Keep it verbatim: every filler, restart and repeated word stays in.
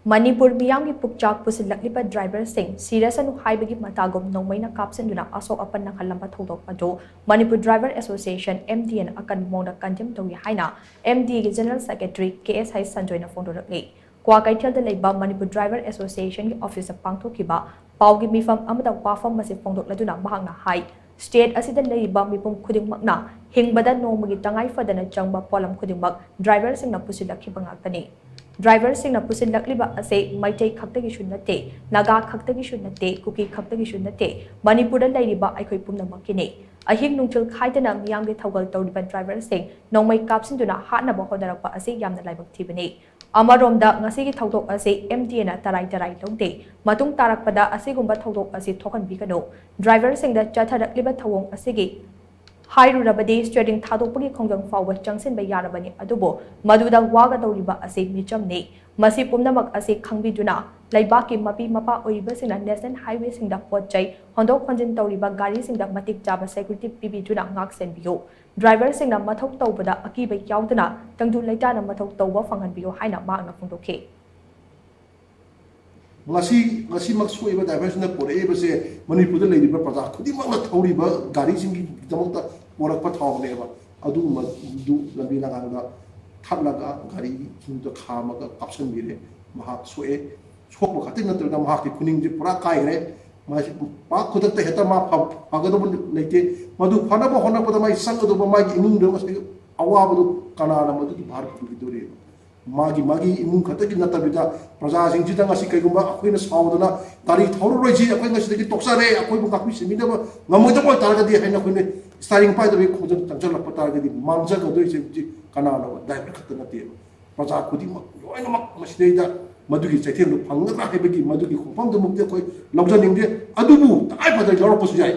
ꯃꯅꯤꯄꯨꯔ ꯃꯤꯌꯥꯝꯒꯤ ꯄꯨꯛꯆꯥꯛ ꯄꯨꯁꯤꯜꯂꯛꯂꯤꯕ ꯗ꯭ꯔꯥꯏꯚꯔꯁꯤꯡ ꯁꯤꯔꯁꯅꯨ ꯍꯥꯏꯕꯒꯤ ꯃꯇꯥꯒꯨꯝ ꯅꯣꯡꯃꯩꯅ ꯀꯥꯞꯁꯤꯟꯗꯨꯅ ꯑꯁꯣꯛ ꯑꯄꯟ ꯅꯪꯍꯜꯂꯝꯕ ꯊꯧꯗꯣꯛ ꯑꯗꯨ ꯃꯅꯤꯄꯨꯔ ꯗ꯭ꯔꯥꯏꯚꯔ ꯑꯦꯁꯣꯁꯤꯌꯦꯁꯟ, MDAꯅ ꯑꯀꯟꯕ ꯃꯑꯣꯡꯗ ꯀꯟꯗꯦꯝ ꯇꯧꯏ ꯍꯥꯏꯅ MDAꯒꯤ ꯖꯦꯅꯔꯦꯜ ꯁꯦꯀ꯭ꯔꯦꯇꯔꯤ ꯀꯦ ꯑꯦꯁ ꯍꯩꯁ ꯁꯟꯖꯣꯏꯅ ꯐꯣꯡꯗꯣꯔꯛꯂꯤ꯫ ꯀ꯭ꯋꯥꯀꯩꯊꯦꯜꯗ ꯂꯩꯕ ꯃꯅꯤꯄꯨꯔ ꯗ꯭ꯔꯥꯏꯚꯔ ꯑꯦꯁꯣꯁꯤꯌꯦꯁꯟꯒꯤ ꯑꯣꯐꯤꯁꯇ ꯄꯥꯡꯊꯣꯛꯈꯤꯕ ꯄꯥꯎꯒꯤ ꯃꯤꯐꯝ ꯑꯃꯗ ꯋꯥꯐꯝ ꯑꯁꯤ ꯐꯣꯡꯗꯣꯛꯂꯗꯨꯅ ꯃꯍꯥꯛꯅ ꯍꯥꯏ, ꯁ꯭ꯇꯦꯠ ꯑꯁꯤꯗ ꯂꯩꯔꯤꯕ ꯃꯤꯄꯨꯝ ꯈꯨꯗꯤꯡꯃꯛꯅ ꯍꯤꯡꯕꯗ ꯅꯣꯡꯃꯒꯤ ꯇꯉꯥꯏ ꯐꯗꯅ ꯆꯪꯕ ꯄꯣꯠꯂꯝ ꯈꯨꯗꯤꯡꯃꯛ ꯗ꯭ꯔꯥꯏꯚꯔꯁꯤꯡꯅ ꯄꯨꯁꯤꯜꯂꯛꯈꯤꯕ ꯉꯥꯛꯇꯅꯤ꯫ ꯗ꯭ꯔꯥꯏꯚꯔꯁꯤꯡꯅ ꯄꯨꯁꯤꯜꯂꯛꯂꯤꯕ ꯑꯁꯤ ꯃꯩꯇꯩ ꯈꯛꯇꯒꯤꯁꯨ ꯅꯠꯇꯦ, ꯅꯥꯒꯥ ꯈꯛꯇꯒꯤꯁꯨ ꯅꯠꯇꯦ, ꯀꯨꯀꯤ ꯈꯛꯇꯒꯤꯁꯨ ꯅꯠꯇꯦ, ꯃꯅꯤꯄꯨꯔꯗ ꯂꯩꯔꯤꯕ ꯑꯩꯈꯣꯏ ꯄꯨꯝꯅꯃꯛꯀꯤꯅꯤ꯫ ꯑꯍꯤꯡ ꯅꯨꯡꯊꯤꯜ ꯈꯥꯏꯗꯅ ꯃꯤꯌꯥꯝꯒꯤ ꯊꯧꯒꯜ ꯇꯧꯔꯤꯕ ꯗ꯭ꯔꯥꯏꯚꯔꯁꯤꯡ ꯅꯣꯡꯃꯩ ꯀꯥꯞꯁꯤꯟꯗꯨꯅ ꯍꯥꯠꯅꯕ ꯍꯣꯠꯅꯔꯛꯄ ꯑꯁꯤ ꯌꯥꯝꯅ ꯂꯥꯏꯕꯛ ꯊꯤꯕꯅꯤ꯫ ꯑꯃꯔꯣꯝꯗ ꯉꯁꯤꯒꯤ ꯊꯧꯗꯣꯛ ꯑꯁꯤ MDAꯅ ꯇꯔꯥꯏ ꯇꯔꯥꯏ ꯂꯧꯗꯦ꯫ ꯃꯇꯨꯡ ꯇꯥꯔꯛꯄꯗ ꯑꯁꯤꯒꯨꯝꯕ ꯊꯧꯗꯣꯛ ꯑꯁꯤ ꯊꯣꯛꯍꯟꯕꯤꯒꯅꯨ꯫ ꯗ꯭ꯔꯥꯏꯚꯔꯁꯤꯡꯗ ꯆꯠꯊꯔꯛꯂꯤꯕ ꯊꯧꯑꯣꯡ ꯑꯁꯤꯒꯤ ꯍꯥꯏꯔꯨꯔꯕꯗꯤ ꯁ꯭ꯇꯤꯌꯔꯤꯡ ꯊꯥꯗꯣꯛꯄꯒꯤ ꯈꯣꯡꯖꯪ ꯐꯥꯎꯕ ꯆꯪꯁꯤꯟꯕ ꯌꯥꯔꯕꯅꯤ, ꯑꯗꯨꯕꯨ ꯃꯗꯨꯗ ꯋꯥꯒꯗꯧꯔꯤꯕ ꯑꯁꯤ ꯃꯤꯆꯝꯅꯤ꯫ ꯃꯁꯤ ꯄꯨꯝꯅꯃꯛ ꯑꯁꯤ ꯈꯪꯕꯤꯗꯨꯅ ꯂꯩꯕꯥꯛꯀꯤ ꯃꯄꯤ ꯃꯄꯥ ꯑꯣꯏꯔꯤꯕꯁꯤꯡꯅ ꯅꯦꯁꯅꯦꯜ ꯍꯥꯏꯋꯦꯁꯤꯡꯗ ꯄꯣꯠ ꯆꯩ ꯍꯣꯟꯗꯣꯛ ꯍꯣꯟꯖꯤꯟ ꯇꯧꯔꯤꯕ ꯒꯥꯔꯤꯁꯤꯡꯗ ꯃꯇꯤꯛ ꯆꯥꯕ ꯁꯦꯀ꯭ꯌꯨꯔꯤꯇꯤ ꯄꯤꯕꯤꯗꯨꯅ ꯉꯥꯛ ꯁꯦꯟꯕꯤꯌꯨ꯫ ꯗ꯭ꯔꯥꯏꯚꯔꯁꯤꯡꯅ ꯃꯊꯧ ꯇꯧꯕꯗ ꯑꯀꯤꯕ ꯌꯥꯎꯗꯅ ꯇꯪꯗꯨ ꯂꯩꯇꯥꯅ ꯃꯊꯧ ꯇꯧꯕ ꯐꯪꯍꯟꯕꯤꯌꯨ ꯍꯥꯏꯅ ꯃꯍꯥꯛꯅ ꯐꯣꯡꯗꯣꯛꯈꯤ꯫ ꯉꯁꯤ ꯉꯁꯤꯃꯛ ꯁꯣꯛꯏꯕ ꯗ꯭ꯔꯥꯏꯚꯔꯁꯤꯡꯅ ꯄꯣꯔꯛꯏꯕꯁꯦ ꯃꯅꯤꯄꯨꯔꯗ ꯂꯩꯔꯤꯕ ꯄ꯭ꯔꯖꯥ ꯈꯨꯗꯤꯡꯃꯛꯅ ꯊꯧꯔꯤꯕ ꯒꯥꯔꯤꯁꯤꯡꯒꯤꯗꯃꯛꯇ ꯄꯣꯔꯛꯄ ꯊꯥꯎꯅꯦꯕ꯫ ꯑꯗꯨꯒꯨꯝꯕꯗꯨ ꯂꯝꯕꯤ ꯂꯝꯈꯥꯡꯗ ꯊꯠꯂꯒ ꯒꯥꯔꯤꯁꯤꯡꯗꯨꯗ ꯈꯥꯝꯃꯒ ꯀꯥꯞꯁꯤꯟꯕꯤꯔꯦ꯫ ꯃꯍꯥꯛ ꯁꯣꯛꯑꯦ꯫ ꯁꯣꯛꯄ ꯈꯛꯇ ꯅꯠꯇ꯭ꯔꯒ ꯃꯍꯥꯛꯀꯤ ꯈꯨꯅꯤꯡꯁꯦ ꯄꯨꯔꯥ ꯀꯥꯏꯈ꯭ꯔꯦ꯫ ꯃꯥꯁꯤ ꯄꯥꯛ ꯈꯨꯗꯛꯇ ꯍꯦꯛꯇ ꯃꯥ ꯐ- ꯐꯒꯗꯧꯕ ꯂꯩꯇꯦ꯫ ꯃꯗꯨ ꯐꯅꯕ ꯍꯣꯠꯅꯕꯗ ꯃꯥꯒꯤ ꯆꯪꯒꯗꯧꯕ ꯃꯥꯒꯤ ꯏꯃꯨꯡꯗ ꯉꯁꯥꯏꯒꯤ ꯑꯋꯥꯕꯗꯨ ꯀꯅꯥꯅ ꯃꯗꯨꯒꯤ ꯚꯥꯔ ꯄꯨꯕꯤꯗꯧꯔꯤꯕ? ꯃꯥꯒꯤ ꯃꯥꯒꯤ ꯏꯃꯨꯡ ꯈꯛꯇꯒꯤ ꯅꯠꯇꯕꯤꯗ ꯄ꯭ꯔꯖꯥꯁꯤꯡꯁꯤꯗ ꯉꯁꯤ ꯀꯩꯒꯨꯝꯕ ꯑꯩꯈꯣꯏꯅ ꯁꯥꯎꯗꯅ ꯒꯥꯔꯤ ꯊꯧꯔꯔꯣꯏꯁꯤ, ꯑꯩꯈꯣꯏ ꯉꯁꯤꯗꯒꯤ ꯇꯣꯛꯆꯔꯦ, ꯑꯩꯈꯣꯏꯕꯨ ꯉꯥꯛꯄꯤ ꯁꯦꯟꯕꯤꯅꯕ ꯉꯝꯃꯣꯏꯗꯕ ꯑꯣꯏꯇꯥꯔꯒꯗꯤ ꯍꯥꯏꯅ ꯑꯩꯈꯣꯏꯅ ꯁ꯭ꯇꯥꯏꯔꯤꯡ ꯄꯥꯏꯗꯕꯒꯤ ꯈꯣꯡꯖꯪ ꯆꯪꯁꯤꯜꯂꯛꯄ ꯇꯥꯔꯒꯗꯤ ꯃꯥꯡꯖꯒꯗꯣꯏꯁꯦ ꯍꯧꯖꯤꯛ ꯀꯅꯥꯅꯣ? ꯗ꯭ꯔꯥꯏꯚꯔ ꯈꯛꯇ ꯅꯠꯇꯦꯕ꯫ ꯄ꯭ꯔꯖꯥ ꯈꯨꯗꯤꯡꯃꯛ ꯂꯣꯏꯅꯃꯛ ꯃꯁꯤꯗꯩꯗ ꯃꯗꯨꯒꯤ ꯆꯩꯊꯦꯡꯗꯨ ꯐꯪꯒꯗ꯭ꯔꯥ ꯍꯥꯏꯕꯒꯤ ꯃꯗꯨꯒꯤ ꯈꯣꯡꯐꯝꯗꯨꯃꯛꯇꯤ ꯑꯩꯈꯣꯏ ꯂꯧꯖꯅꯤꯡꯗꯦ꯫ ꯑꯗꯨꯕꯨ ꯇꯉꯥꯏ ꯐꯗꯅ ꯂꯧꯔꯛꯄꯁꯨ ꯌꯥꯏ꯫